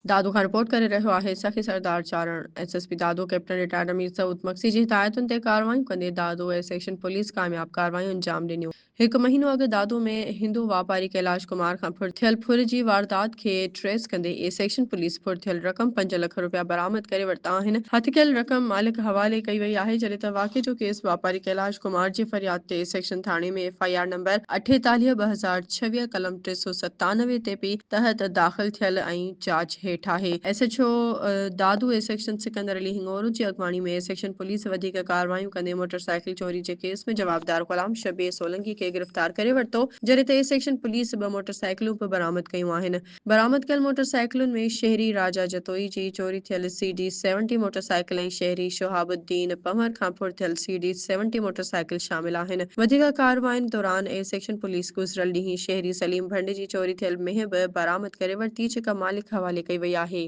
دادو کان رپورٽ ڪري رهيو آهي Sakhi Sardar Charan, S S P Dadu captain retired Amir Saud Magsi جي هدايتن تي ڪارروايون ڪندي دادو اي سيڪشن پوليس ڪامياب ڪارروايون انجام ڏنيون. هڪ مهينو اڳ دادو ۾ هندو واپاري ڪيلاش ڪمار کان ڦر ٿيل ڦر جي واردات کي ٽريس ڪندي اي سيڪشن پوليس ڦر ٿيل رقم 5 لک رپيا برآمد ڪري ورتا آهن. هٿ ڪيل رقم مالڪ حوالي ڪئي وئي آهي جڏهن ته واقعي جو ڪيس واپاري ڪيلاش ڪمار جي فرياد تي اي سيڪشن ٿاڻي ۾ ايف I R number 48 2026 قلم 397 تي پي تحت داخل ٿيل ۽ جاچ هيٺ آهي. S H O Dadu A section Sikandar Ali Hingoro جي اڳواڻي ۾ اي سيڪشن پوليس وڌيڪ ڪارروايون ڪندي موٽر سائيڪل چوري جي ڪيس ۾ جوابدار غلام شبير سولنگي کي گرفتار ڪري ورتو جڏهن ته اي سيڪشن پوليس ٻه موٽر سائيڪلون به برآمد ڪيون آهن. برآمد ڪيل موٽر سائيڪلن ۾ شهري راجا جتوئي جي چوري ٿيل C D seventy motor cycle ۽ شهري شهاب الدين پنهور کان ڦر ٿيل C D seventy motor cycle شامل آهن. وڌيڪ ڪاررواين دوران اي سيڪشن پوليس گذريل ڏينهن شهري سليم ڀنڊ جي چوري ٿيل مينهن به برآمد ڪري ورتي جيڪا مالڪ حوالي ڪئي وئي آهي.